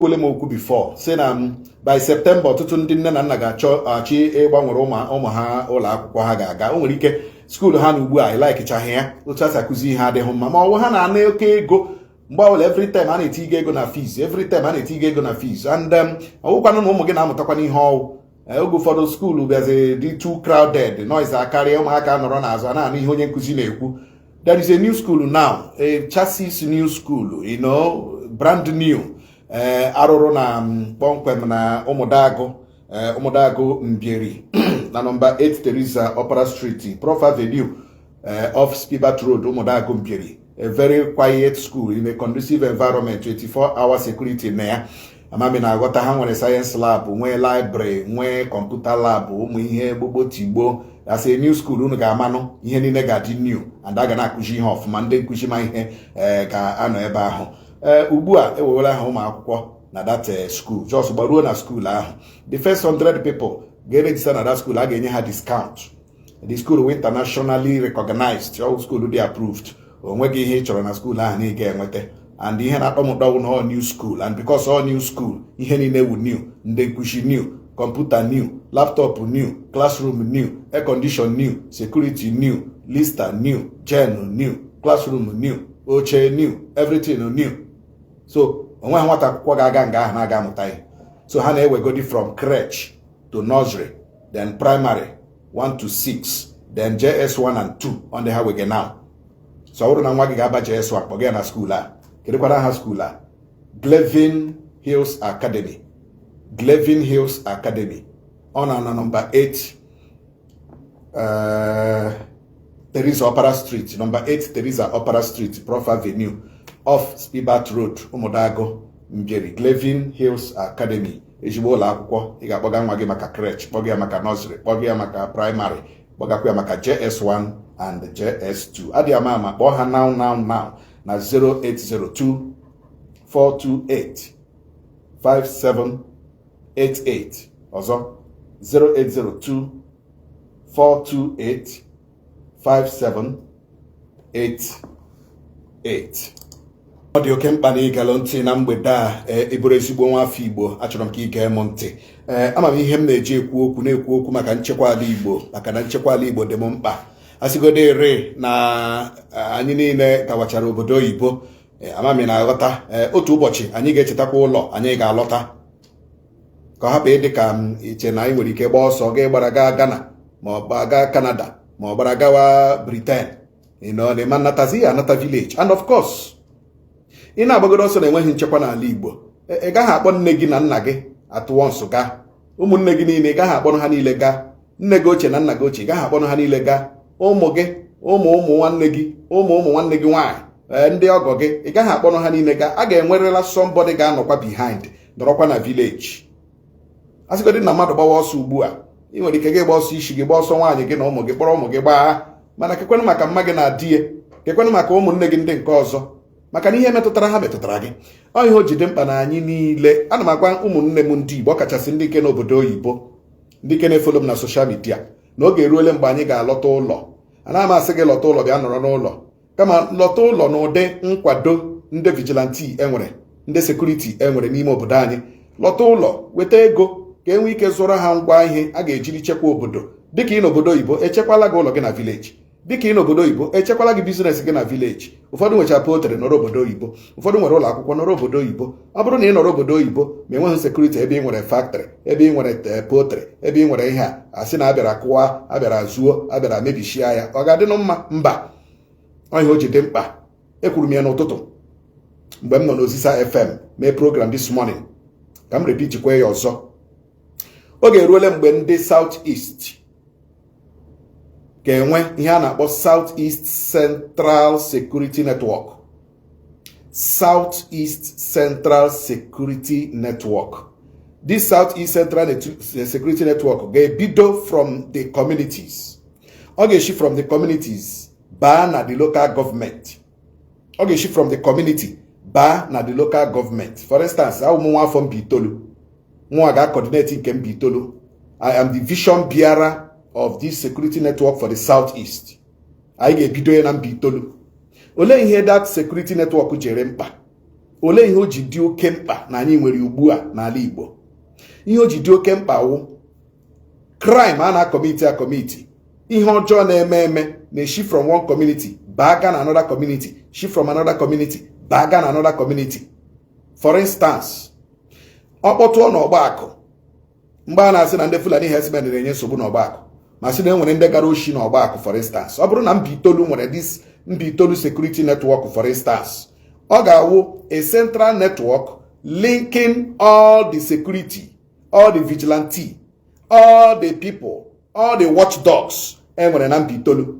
Ekwuole m okwu before si na m by September, ọtụtụ ndị nne na nna ga-achọ achị ịgbanwere ụmụ ha ụlọ akwụkwọ ha ga-aga. O nwere ike school ha na ugbu a ịlikechaghị ya, otu a si akụzi ihe adịghị mma, ma ọ bụ ha na-ana oke ego mgbe ọbụla. Every time a na-eti ego na fees, every time a na-eti ego na fees, and ọwụkwanụ na ụmụ gị na-amụtakwa n'ihe ọwụ. Oge ụfọdụ school bịaziri dị too crowded, noise akarịa, ụmụaka nọrọ n'azụ a na-anụ ihe onye nkụzi na-ekwu. There is a new school now, a chassis new school, brand new, arụrụ na kpọmkwem na Ụmụdagụ, Ụmụdagụ Mbieri, na nọmba 8 Teresa Opera Street, Prof Avenue, off Spibat Road, Ụmụdagụ Mbieri. A very quiet school in a conducive environment, 24-hour security na ya. Amami na aghọta, ha nwere science lab, nwee library, nwee computer lab, ụmụ ihe gbogbo tigbo. As a new school, unu ga-amanụ ihe niile ga-adị new and a ga na-akụzi ihe ọfụma. Ndị nkụzi ma ihe ga-anọ ebe ahụ. Ee, ugbu a ewewela ha ụmụ akwụkwọ na that school. Just gbaruo na school ahụ, the first 100 people ga-eregister na that school, a ga-enye ha discount. The school wụ internationally recognized, all school dị approved. O nweghị ihe ị chọrọ na school ahụ na ị ga-enweta. And ihe na-atọ m ụtọ wụ na all new school, and because all new school, ihe niile wụ new: ndị nkụzi new, computer new, laptop new, classroom new, air condition new, security new, Lister new, gen new, classroom new, oche new, everything new. So onweghị nwata akwụkwọ ga-aga nga ahụ na-aga amụta ihe. So ha na-ewegodi from crèche to nursery, then primary 1 to 6, then JS1 and 2 on the ha wege now. So ọ bụrụ na nwa gị ga-aba JS1, kpọga ya na school a. Kedụkwara aha school a? Glevin Hills Academy. Glevin Hills Academy, ọ nọ na nọmba 8 Teresa Opera Street, nọmba 8 Teresa Opera Street, Prof Avenue, off Spibat Road, Ụmụdagụ Mbieri. Glevin Hills Academy, ezigbo ụlọ akwụkwọ. Ị ga-akpọga nwa gị maka crèche, kpọga ya maka nursery, kpọga ya maka primary, kpọgakwa ya maka JS1 and JS2. Adịghị ama ama, kpọọ ha now now now na 0802 428 5788. Ọzọ, 0802 428 5788. Ọ dị oke mkpa na ịgalụ ntị na mgbede a. Ịbụrụ ezigbo nwa afọ Igbo, achọrọ m ka ị gee m ntị. Ee, ama m ihe m na-eji ekwu okwu, na-ekwu okwu maka nchekwa ala Igbo, maka na nchekwa ala Igbo dị m mkpa. Asịgodo ere na anyị niile gawachara obodo oyibo, ama m na aghọta, otu ụbọchị anyị ga-echetakwa ụlọ, anyị ga-alọta, ka ọ hapụ ịdị ka m iche na anyị nwere ike gbaa ọsọ gaa gbara gaa Ghana, ma ọ gbaa gaa Canada, ma ọ gbara gawa Britain, ị nọ na-ema nnatazi ya anata village. And of course, ị na-agbagodo ọsọ na-enweghị nchekwa n'ala Igbo, ị gaghị akpọ nne gị na nna gị atụọ nsụ gaa, ụmụnne gị niile ị gaghị akpọrọ ha niile gaa, nne gị ochie na nna gị ochie ị gaghị akpọrọ ha niile gaa, ụmụ gị, ụmụ ụmụ nwanne gị, ụmụ ụmụ nwanne gị nwaanyị, ee, ndị ọgọ gị, ị gaghị akpọrọ ha niile gaa. A ga-enwerela somebody ga-anọkwa behind, nọrọkwa na village. Asịgodị na mmadụ gbawa ọsọ ugbu a, ị nwere ike gị gba ọsọ isi gị, gba ọsọ nwaanyị gị na ụmụ gị, kpọrọ ụmụ gị gbaa, mana kekwenụ maka mma gị na di ya? Kekwenụ maka ụmụnne gị ndị nke ọzọ? Maka na ihe metụtara ha metụtara gị. Ọ ihe o ji dị mkpa na anyị niile, ana m agwa ụmụnne m ndị Igbo, ọkachasị ndị nke n'obodo oyibo, ndị nke na-efollow m na social media, na oge eruole mgbe anyị ga-alọta ụlọ. Anaghị m asị gị lọta ụlọ bịa nọrọ n'ụlọ, kama lọta ụlọ n'ụdị nkwado ndị vigilante enwere, ndị security enwere n'ime obodo anyị. Lọta ụlọ, weta ego ka e nwee ike zụrụ ha ngwa ihe a ga-ejiri chekwa obodo. Dịka ị n'obodo oyibo, echekwala gị ụlọ gị na village. Dịka ị n'obodo oyibo, echekwala gị business gị na village. Ụfọdụ nwechara poultry nọrọ obodo oyibo, ụfọdụ nwere ụlọ akwụkwọ nọrọ obodo oyibo. Ọ bụrụ na ị nọrọ obodo oyibo ma enweghị security ebe ị nwere factory, ebe ị nwere poultry, ebe ị nwere ihe a, asị na abịara kụwa, abịara zuo, abịara mebishia ya, ọ ga-adịnụ mma? Mba. Ọ ihe o ji dị mkpa, ekwuru m ya n'ụtụtụ mgbe m nọ n'Ozisa FM mee program this morning, ka m repeatikwa ya ọzọ. Oge eruole mgbe ndị South East ga-enwe ihe a na-akpọ South East Central Security Network. South East Central Security Network. This South East Central Security Network ga-ebido from the communities. Ọ ga-esi from the communities baa na the local government. Ọ ga-esi from the community baa na the local government. For instance, awụ m nwa afọ Mbaitolu, nwa ga-coordinate nke Mbaitolu. I am the vision bearer of this security network for the South East. Anyị ga-ebido ya na Mbaitolu. Olee ihe that security network jere mkpa? Olee ihe o ji dị oke mkpa na anyị nwere ugbu a n'ala Igbo? Ihe o ji dị oke mkpa wụ crime a na-acommit acommit, ihe ọjọọ na-eme eme na-eshi from one community baa na another community, shi from another community baa na another community. For instance, ọ kpọtụọ n'Ọgbakụ, mgbe a na-asị na ndị Fulani herdsmen na-enye nsogbu n'Ọgbakụ, ma sị na e nwere ndị gara oshi n'Ọgbakụ, for instance, ọ bụrụ na Mbaitolu nwere this Mbaitolu security network, for instance, ọ ga-awụ a central network linking all the security, all the vigilante, all the people, all the watchdogs e nwere na Mbaitolu.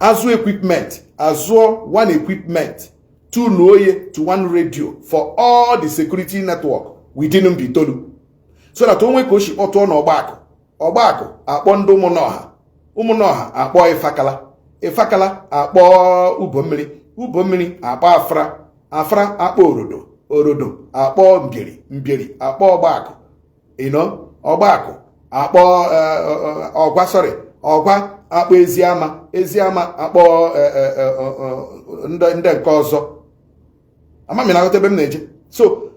Azụ equipment, azụọ one equipment, tune oye to one radio for all the security network within Mbaitolu, so that onwe ka o si kpọtụọ n'Ọgbakụ, Ọgbakụ akpọ ndị Ụmụnọha, Ụmụnọha akpọ Ifakala, Ifakala akpọ Ubommiri, Ubommiri akpọ Afra, Afra akpọ Orodo, Orodo akpọ Mbieri, Mbieri akpọ Ọgbakụ, Ọgbakụ akpọ Ọgwa, sorry, Ọgwa akpọ Eziama, Eziama akpọ ndị nke ọzọ. Ama m na-aghọta ebe m na-eje. So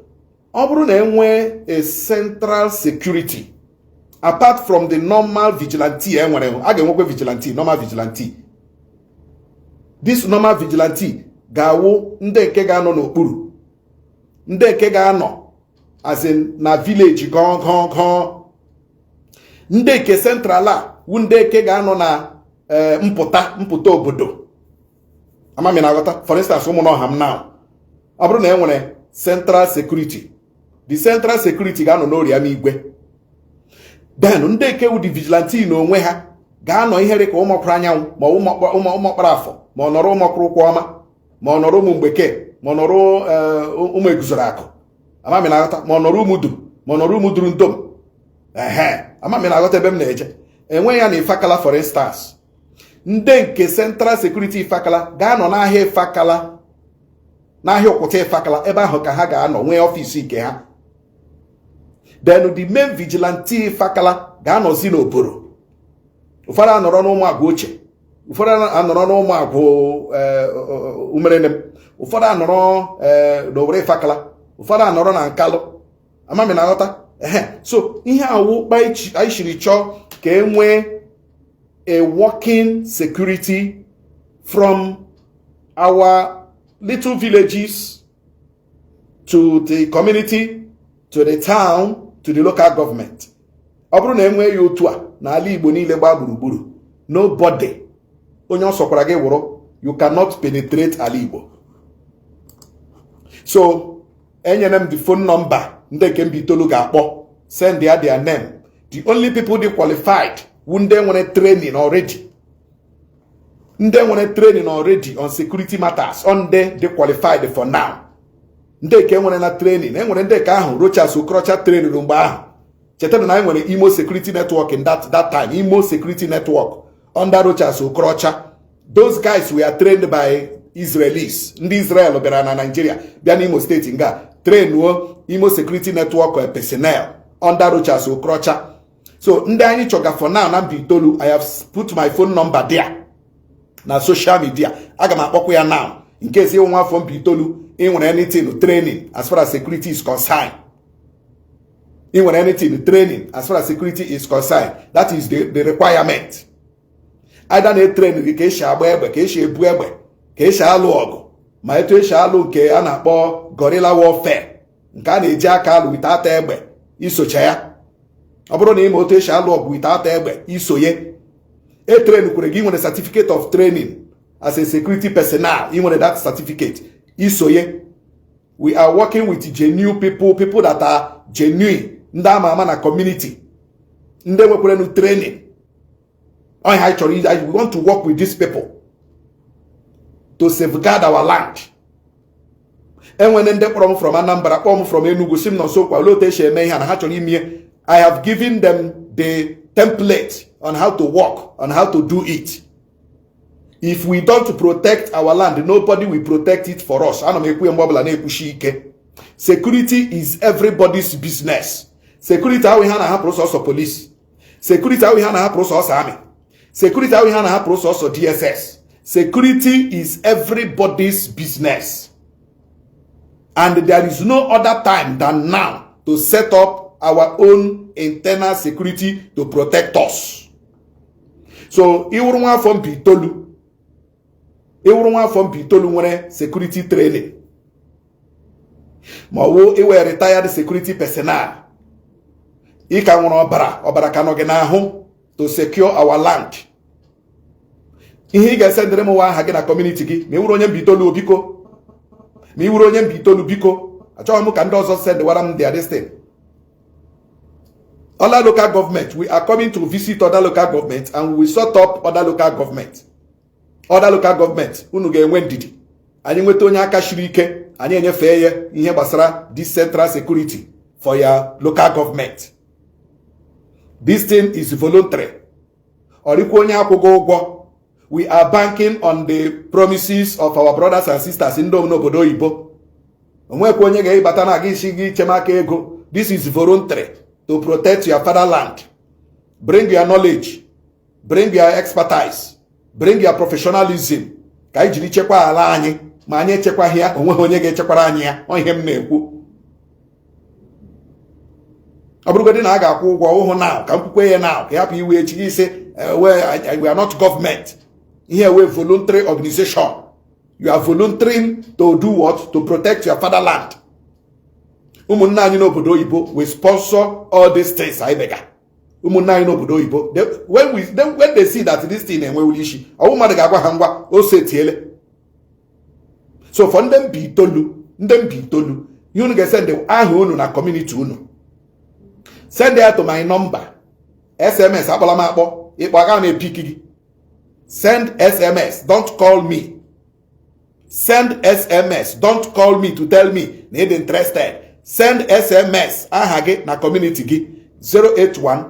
ọ bụrụ na enwee a central security, apart from the normal vigilante e nwere, a ga-enwekwa vigilante, normal vigilante. This normal vigilante ga-awụ ndị nke ga-anọ n'okpuru, ndị nke ga-anọ as in na village gọn gọn gọn. Ndị nke central a wụ ndị nke ga-anọ na mpụta mpụta obodo. Amami na aghọta? For instance, Ụmụnọha m now, ọ bụrụ na e nwere central security, the central security ga-anọ n'Oriama Igwe. Then ndị nke wụ the vigilante na onwe ha ga-anọ ihe dị ka Ụmụọkpụrụ Anyanwụ, ma Ụmụọkpara Afọ, ma ọ nọrọ Ụmụọkpụrụ Ụkwụ Ọma, ma ọ nọrọ Ụmụ Mgbeke, ma ọ nọrọ Ụmụ Eguzoro Akụ. Amami na aghọta? Ma ọ nọrọ Ụmụ Duru, ma ọ nọrọ Ụmụ Duru Ndom. Ehe, amami na aghọta ebe m na-eje? Enwe ya na Ifakala, for instance, ndị nke central security Ifakala ga-anọ n'ahịa Ifakala, n'ahịa Ụkwụta Ifakala. Ebe ahụ ka ha ga-anọ nwee office nke ha. Then the main vigilante Ifakala ga-anọzi n'Oboro. Ụfọdụ anọrọ n'Ụmụ Agwa Ochie, ụfọdụ anọrọ n'Ụmụ Agwụ Umerenem, ụfọdụ anọrọ n'Owere Ifakala, ụfọdụ anọrọ na Nkalụ. Amami na aghọta? Ehe, so ihe awụ anyị shiri chọọ ka e nwee a working security from our little villages to the community, to the town, to the local government. Ọ bụrụ na enwee ya otu a n'ala Igbo niile gbaa gburugburu, nobody, onye ọ sọkwara gị wụrụ, you cannot penetrate ala Igbo. So enyere m the phone number ndị nke Mbaitolu ga-akpọ, send ya their name. The only people dị qualified wu ndị nwere training already, ndị nwere training already on security matters, on ndị dị qualified for now, ndị nke nwere na training. Enwere ndị nke ahụ Rochas Okorocha trained mgbe ahụ. Chetara na anyị nwere Imo Security Network in that time, Imo Security Network under Rochas Okorocha. Those guys were trained by Israelis. Ndị Israel bịara na Nigeria, bịa n'Imo Steeti nga trainuo Imo Security Network personnel under Rochas Okorocha. So ndị anyị chọga for now na Mbaitolu, I have put my phone number there na social media. Aga m akpọkwa ya now in case ịnwe afọ Mbaitolu, ị nwere anything training as far as security is concerned, ị nwere anything training as far as security is concerned. That is the requirement. Either na-etrain gị ka esi agba egbe, ka esi ebu egbe, ka esi alụ ọgụ, ma etu esi alụ nke a na-akpọ guerrilla warfare, nke a na-eji aka alụ without egbe, isocha ya. Ọ bụrụ na ị ma otu esi alụ ọgụ without egbe, isonye etrain kwere gị, nwere certificate of training as a security personnel, ị nwere that certificate, isonye. We are working with genuine people, people that are genuine, ndị ama ama na community, ndị nwekwarenu training. Ọhịa anyị chọrọ, we want to work with these people to safeguard our land. Enwere ndị kpọrọ m from Anambra, kpọọ m from Enugu, si m nọ nso kwa, olee otu esi eme ihe a na ha chọrọ ime. I have given them the template on how to work, on how to do it. If we don't protect our land, nobody will protect it for us. Ana m ekwu ya mgbe ọbụla, na-ekwuchi ike. Security is everybody's business. Security ahụ ihe a na-ahapụrụ sọsọ police, security ahụ ihe a na-ahapụrụ sọsọ army, security ahụ ihe a na-ahapụrụ sọsọ DSS. Security is everybody's business. And there is no other time than now to set up our own internal security to protect us. So ịwụrụ nwa afọ Mbaitoli, ịwụrụ nwa afọ Mbaitoli nwere security training, ma ọ wụ iwe retired security personnel, ị ka nwere ọbara, ọbara ka nọ gị n'ahụ to secure our land, ihe ị ga-esendịrị m nwa aha gị na community gị. Ma ị wụrụ onye Mbaitoli, biko, ma ị wụrụ onye Mbaitoli, biko, achọghị m ka ndị ọzọ sendịwara m their this thing. Other local government, we are coming to visit other local government and we sort up other local government. Other local government, unu ga-enwe ndidi. Anyị nweta onye aka shiri ike, anyị enyefee ya ihe gbasara this central security for your local government. This thing is voluntary. Ọ dịkwa onye akwụghị ụgwọ. We are banking on the promises of our brothers and sisters ndị n'obodo oyibo. Onwekwa onye ga-ịbata na aga isi gị chemaka ego. This is voluntary to protect your fatherland. Bring your knowledge, bring your expertise, bring your professionalism, ka anyị jiri chekwaa ala anyị. Ma anyị echekwaghị ya, onweghị onye ga-echekwara anyị ya. Ọ ihe m na-ekwu, ọ bụrụgodị na a ga-akwụ ụgwọ ụhụ now, ka m kwukwe ya now, ka hapụ iwe echi gị isi we are not government here, we voluntary organization. You are volunteering to do what? To protect your fatherland. Ụmụnne anyị n'obodo oyibo, we sponsor all these things anyị mega. Ụmụnne anyị n'obodo oyibo, when they see that this thing enwewuli isi, ọwụ mmadụ ga-agwa ha ngwa o setiele. So for ndị Mbaitoli, ndị Mbaitoli, ihe unu ga-esend, aha unu na community unu. Send ya to my number. SMS, akpọla m akpọ. Ịkpọ, aga m epick gị. Send SMS, don't call me. Send SMS, don't call me to tell me na ị dị interested. Send SMS, aha gị na community gị, 081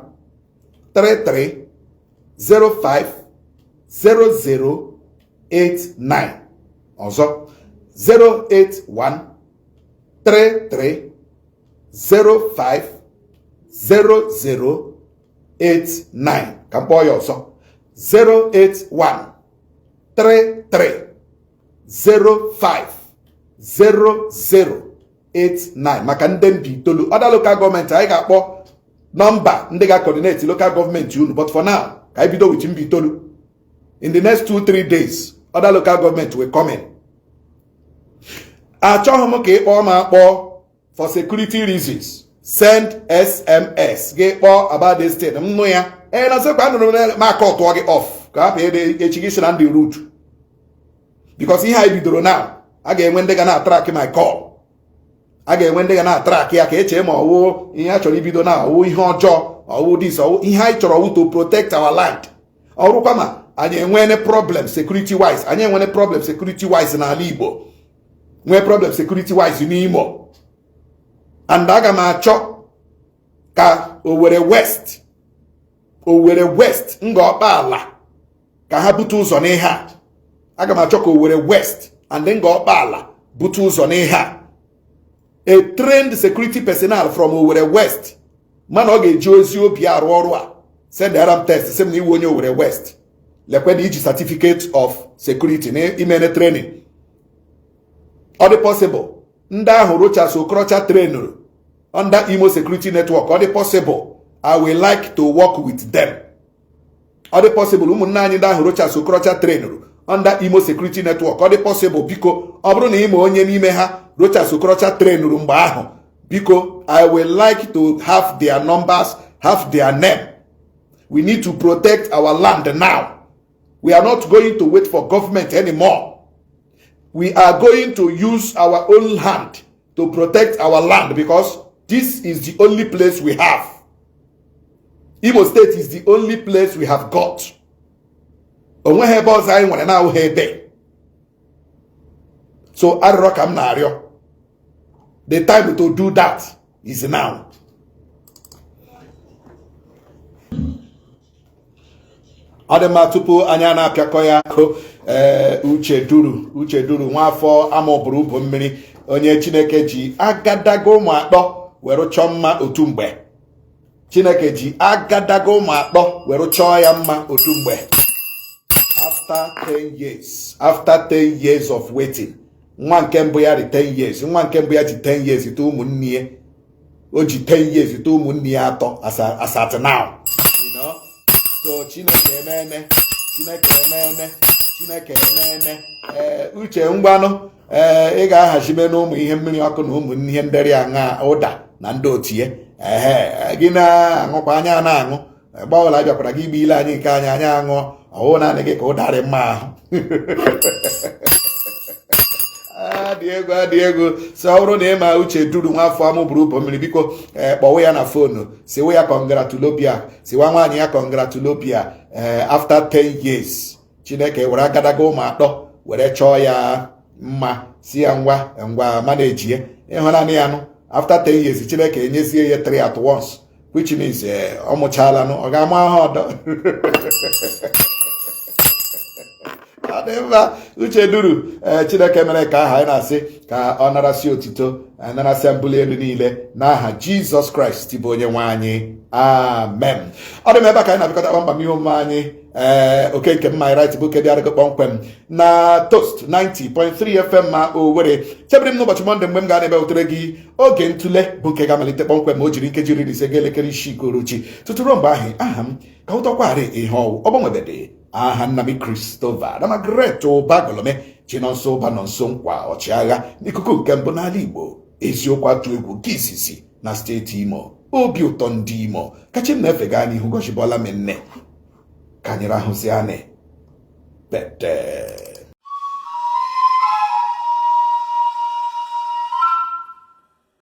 33 05 0089. Ọzọ, 081 33 05 0089. Ka m kpọọ ya ọzọ, 081 33 05 0089, maka ndị Mbaitoli. Other local government, anyị ga-akpọ nọmba ndị ga-coordinate local government unu, but for now, ka anyị bido with Mbaitoli. In the next 2-3 days, other local government will come in. Achọghị m ka ị kpọọ m akpọ for security reasons. Send SMS. Gị kpọọ about this thing, m nụ ya, ee, na sịkwa anụrụ m, m aka ọtụọ gị off, ka hapụ ede echi gị si na ndị rude, because ihe anyị bidoro now, a ga-enwe ndị ga na-atrack my call, a ga-enwe ndị ga na-atrack ya, ka echee ma ọwụ ihe a chọrọ ibido na ọwụ ihe ọjọọ, ọwụ this, ọwụ ihe anyị chọrọ, ọwụ to protect our land. Ọrụkwa ma anyị enwene problem security wise, anyị enwene problem security wise n'ala Igbo, nwee problem security wise n'Imo, and aga m achọ ka Owerri West, Owerri West, Ngor Okpala, ka ha bute ụzọ n'ihe a. Aga m achọ ka Owerri West and Ngor Okpala bute ụzọ n'ihe a. A trained security personnel from Owerri West, mana ọ ga-eji ozi obi arụ ọrụ a, sendara m text, sị m na iwu onye Owerri West, lekwe na iji certificate of security na imene training. Ọ dị possible, ndị ahụ Rochas Okorocha trainuru under Imo Security Network, ọ dị possible, I will like to work with them. Ọ dị possible, ụmụnne anyị ndị ahụ Rochas Okorocha trainuru under Imo Security Network, ọ dị possible, biko, ọ bụrụ na ime onye n'ime ha Rochas Okorocha trainuru mgbe ahụ, biko, I will like to have their numbers, have their name. We need to protect our land now. We are not going to wait for government anymore. We are going to use our own hand to protect our land, because this is the only place we have. Imo State is the only place we have got. Onweghị ebe ọzọ anyị nwere na-awụghị ebe. So arịrịọ ka m na-arịọ, the time to do that is now. Ọ dị mma, tupu anyị na-apịakọ ya akụ, ee, Uche Duru, Uche Duru, nwaafọ amụbụrụ ụbụ mmiri, onye Chineke ji agadaga ụmụ akpọ were chọọ mma otu mgbe, Chineke ji agadaga ụmụ akpọ were chọọ ya mma otu mgbe, after 10 years, after 10 years of waiting, Nwa nke mbụ ya dị 10 years. Nwa nke mbụ ya ji 10 years too ụmụnne ya. O ji 10 years too ụmụnne ya atọ as at now. So Chineke emene, Chineke emene, Chineke emene. Ee, Uche, ngwanụ, ee, ị ga-ahazime na ụmụ ihe mmiri ọkụ na ụmụ ihe nderi aṅa, ụda na ndị otie. Ehe, gị na-aṅụkwa, anya na-aṅụ. Mgbe ọbụla bịakwara gị igbe ile anyị nke anyị, anyị aṅụọ. Ọwụ naanị gị ka ụdarị mma ahụ. Adị egwu, adị egwu. So ọ bụrụ na ị ma Uche Duru, nwafọ amụburu ụbọ mmiri, biko, ee, kpọwe ya na phone, siwe ya congratulopia, siwa nwaanyị ya congratulopia. Ee, after 10 years, Chineke were agadaga ụmụ atọ were chọọ ya mma, si ya ngwa ngwa manejie ịhụnanị ya nụ. After 10 years, Chineke enyezie ya 3 at once, which means ọ mụchalanụ, ọ ga-ama aha ọdọ. Ọ dị mma. Uche Duru, ee, Chineke mere ka aha anyị na-asị ka ọ narasị otito, narasịa mbuli elu niile n'aha Jizọs Kraịst bụ onye nwe anyị, amen. Ọ dị m ebe a ka anyị na-abịakọta kpamkpam ihe omume anyị. Ee, oke nke mma right bụ nke bịara gị kpọmkwem na Toast 90.3 FM ma Owerri. Chebiri m n'ụbọchị Mọnde mgbe m ga na-ebe wetere gị oge ntụle, bụ nke ga-amalite kpọmkwem ma o jiri nkeji 15 ga elekere 6 uhuruchi. Tutu ruo mgbe ahụ, aha m ka ụtọkwarị ihe ọwụ ọgbanwebedị aha nna m, Christopher na Margaret Ụbagolome Chinonso Ụba nọ nso nkwa, ọchịagha n'ikuku nke mbụ n'ala Igbo, eziokwu atụ egwu nke izizi na steeti Imo, obi ụtọ ndị Imo. Kachi m na-efe gaa n'ihu gọchibọla m nne ka anyị rahụzi anị bete.